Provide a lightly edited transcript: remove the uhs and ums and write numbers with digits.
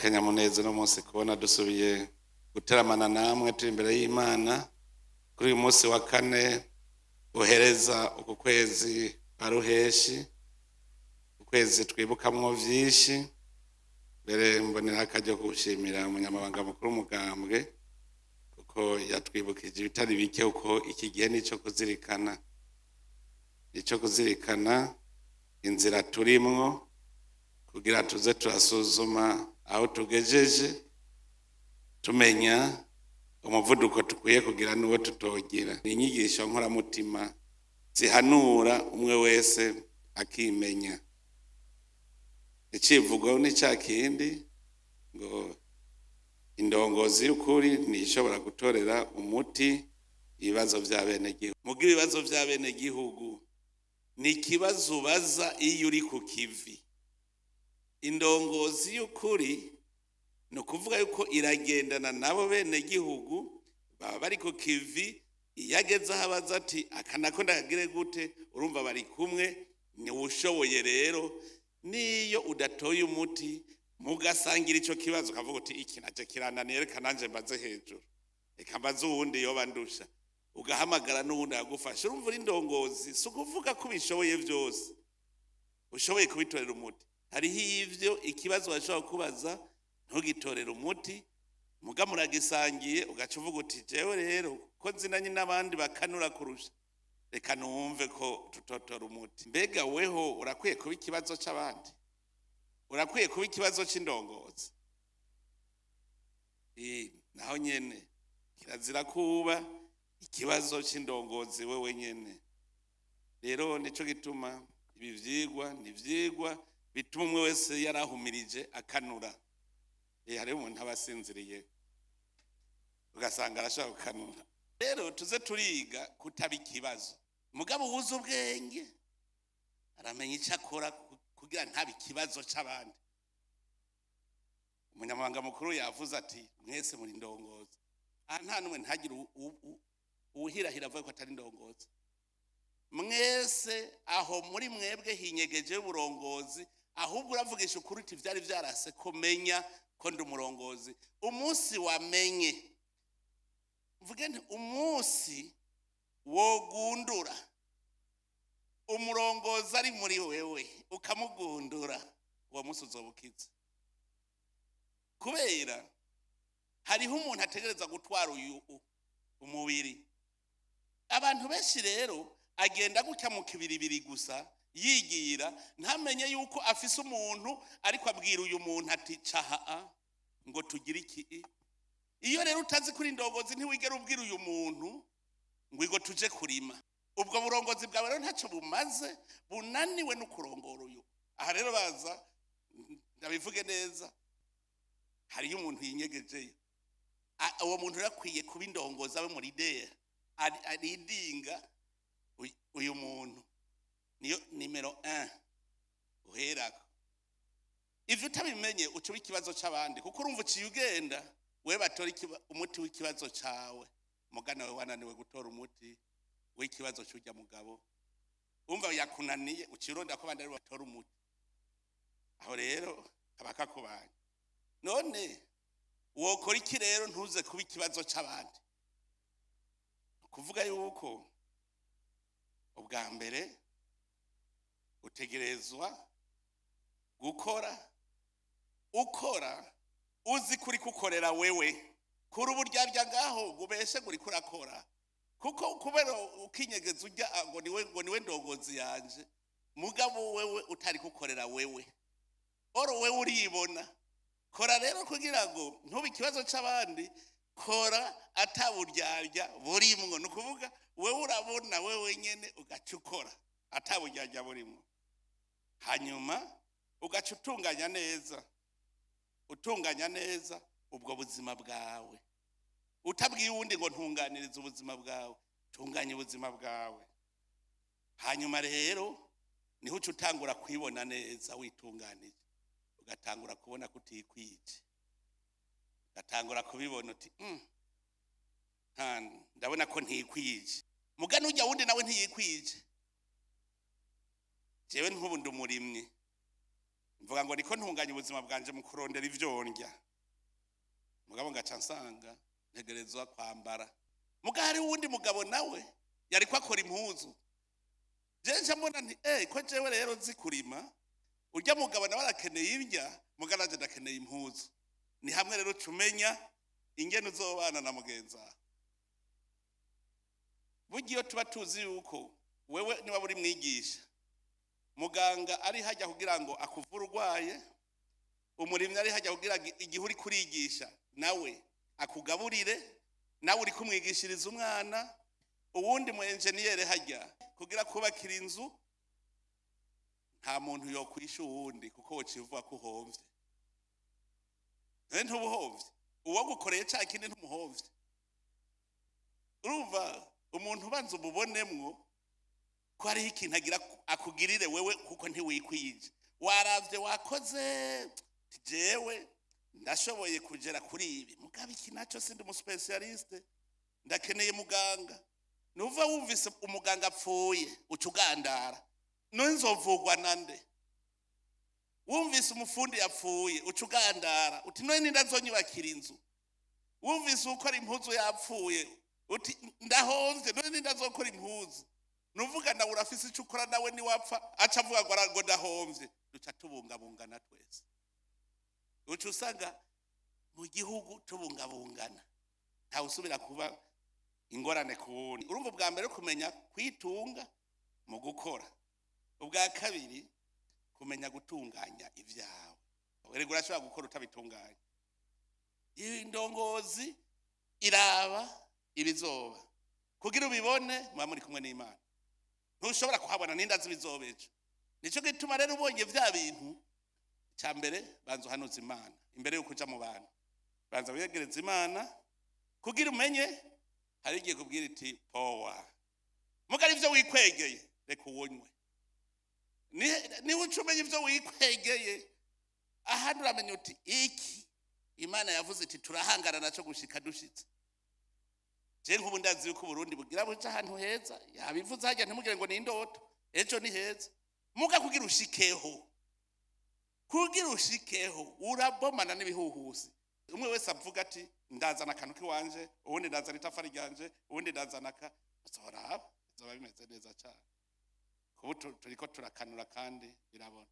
N'akanyamuneza uno munsi kubona dusubiye guteramana namwe turi imbere y'Imana kuri uyu munsi wa kane uhereza uku kwezi kwa Ruheshi, ukwezi twibukamwo vyinshi. Mbere mbonera akaryo gushimira umunyamabanga mukuru w'umugambwe kuko yatwibukije ibitari bike, uko iki gihe nico kuzirikana, nico kuzirikana inzira turimwo kugira tuze turasuzuma aho tugejeje, tumenya umuvuduko tukwiye kugira n'uwo tutogira. Ni inyigisho nkoramutima zihanura umwe wese akimenya. Icivugo ni ca kindi ngo indongozi y'ukuri ntishobora gutorera umuti ibibazo vya benegihugu. Muga ibibazo vya benegihugu ni ikibazo ubaza iyo uri ku kivi. Indongozi y'ukuri ni ukuvuga yuko iragendana nabo benegihugu baba bari ku kivi. Iyo ageze aho abaza ati: "Aka nako ndakagire gute?" Urumva bari kumwe, niwe ushoboye. Rero niyo udatoye umuti, mugasangira ico kibazo, ukavuga uti: "Iki nacyo kirananiye, reka nanje mbaze hejuru, reka mbaze uwundi yoba ndusha." Ugahamagara n'uwundi agufasha. Urumva uri indongozi. Si ukuvuga ko ubishoboye byose, ushoboye kubitorera umuti. Hariho ivyo ikibazo bashobora kubaza ntugitorere umuti, muga muragisangiye, ugaca uvuga uti: "Jewe rero ko nzinanye n'abandi bakanura kurusha, reka numve ko tutotora umuti." Mbega weho urakwiye kuba ikibazo c'abandi? Urakwiye kuba ikibazo c'indongozi? Naho nyene kirazira kuba ikibazo c'indongozi wewe nyene. Rero nico gituma ibi vyigwa ni ivyigwa bituma umwe wese yarahumirije akanura. Hariho umuntu aba asinziriye, ugasanga arashobora gukanura. Rero tuze turiga kutaba ikibazo. Mugabo uwuzi ubwenge aramenya icyo akora kugira ntabe ikibazo c'abandi. Umunyamabanga mukuru yavuze ati: "Mwese muri ndongozi." Aha nta n'umwe, ntagire uwuhirahira avuga ko atari ndongozi. Mwese aho muri mwebwe hinyegeje y'uburongozi. Ahubwo uravugisha ukuri uti: "Vyari vyarase ko menya ko ndi umurongozi." Umunsi wamenye, mvuge nti umunsi wogundura umurongozi ari muri wewe, ukamugundura, uwo munsi uzoba ukize. Kubera hariho umuntu ategereza gutwara uyu umubiri. Abantu benshi rero agenda gutya mu kibiribiri gusa yigira, ntamenye yuko afise umuntu ariko abwira uyu muntu ati: "Caha a ngo tugire iki." Iyo rero utazi kuri ndongozi, ntiwigera ubwira uyu muntu ngo igo tuje kurima. Ubwo burongozi bwawe rero ntacyo bumaze, bunaniwe no kurongora uyu. Aha rero baza ndabivuge neza, hariyo umuntu yinyegejeyo. Uwo muntu rero akwiye kuba indongozi, abe muri leader, aridinga uyu muntu. Niyo nimero 1 uherako. Ivyo utabimenye, uca uba ikibazo c'abandi, kuko urumva uciye ugenda we batora umuti w'ikibazo cawe, mugana we wananiwe gutora umuti w'ikibazo c'urya mugabo. Umva yakunaniye, uciye urondera ko abandi ari bo batora umuti. Aho rero kaba kakubanye. None wokora iki rero ntuze kuba ikibazo c'abandi? Kuvuga yuko ubwa mbere utegerezwa gukora, ukora uzi kuri kukorera wewe. Kuri uburyarya ngaho ubeshe ngo uriko urakora, kuko kubera ukinyegeza ujya ngo niwe ndongozi yanje, mugabo wewe utari kukorera wewe. Oro wewe uribona. Kora rero kugira ngo ntube ikibazo c'abandi. Kora ataburyarya burimwo. Ni ukuvuga wewe urabona wewe nyene, ugaca ukora ataburyarya burimwo, hanyuma ugaca utunganya neza, utunganya neza ubwo buzima bwawe, utabwiye uwundi ngo ntunganirize ubuzima bwawe. Tunganya ubuzima bwawe, hanyuma rero niho uca utangura kwibona neza. Witunganije, ugatangura kubona ko utikwije, ugatangura kubibona uti: Ndabona ko ntikwije." Mugani ujya wundi nawe ntiyikwije. Jewe nk'ubu ndi umurimyi. Mvuga ngo niko ntunganya ubuzima bwanje mu kurondera ivyo ndya, mugabo ngaca nsanga ntegerezwa kwambara. Muga hari uwundi mugabo nawe yariko akora impuzu. Je nca mbona nti ko jewe rero nzi kurima, urya mugabo nawe arakeneye indya, muga nanje ndakeneye impuzu. Ni hamwe rero cumenya ingene uzobana na mugenzi wawe. Burya iyo tuba tuzi yuko wewe niba uri mwigisha, muganga ari hajya kugira ngo akuvure urwaye, umurimyi ari hajya kugira ngo igihe uri kurigisha nawe akugaburire, nawe uri kumwigishiriza umwana, uwundi mu enjeniyeri hajya kugira kubakira inzu, nta muntu yokwisha uwundi, kuko wocivuga ko uhomvye. Ntubuhomvye uwo gukoreye ca kindi, ntumuhomvye. Urumva umuntu ubanza umubonemwo ko hariho ikintu agira akugirire wewe, kuko ntiwikwije. Waravye, wakoze, jewe ndashoboye kugera kuri ibi, mugabo iki nacyo sindi umu spécialiste, ndakeneye muganga. Nuva wumvise umuganga apfuye, uca ugandara, nzovugwa nande? Wumvise umufundi yapfuye, uca ugandara, uti none ninde azonyubakira inzu? Wumvise ukora impuzu yapfuye, uti ndahomvye, none ninde azokora impuzu? Nuvuga nawe urafise icyo ukora, nawe niwapfa aca avuga ngo ngo ndahomvye. Duca tubungabungana twese, uca usanga mu gihugu tubungabungana, ntawe usubira kuba ingorane ku wundi. Urumva, ubwa mbere kumenya kwitunga mu gukora, ubwa kabiri kumenya gutunganya ibyawe. Erega urashobora gukora utabitunganya. Indongozi iraba ibizoba kugira ubibone, muba muri kumwe n'Imana. Ntushobora kuhabona, n'inda ibizoba ejo. Nicyo gituma rero ubonye bya bintu, cya mbere banza uhanuza Imana imbere y'uko uja mu bantu. Banza wiyegereza Imana kugira umenye. Hari igihe kubwira iti powa, mugari ibyo wikwegeye reka uwunywe. Niba uca umenya ibyo wikwegeye, ahandi uramenya uti iki Imana yavuze iti turahangana nacyo gushika dushitse. Je nk'ubu ndazi yuko Uburundi bugira buca ahantu heza, yabivuze hajya, ntimugire ngo ni indoto, ejo ni heza. Muga kugira ushikeho urabomana n'ibihuhusi. Umwe wese avuga ati ndazana akantu k'iwanje, uwundi ndazana itafari ryanje, uwundi ndazana aka. Uzoraba bizoba bimeze neza cyane. Kubu turiko turakanura kandi birabona.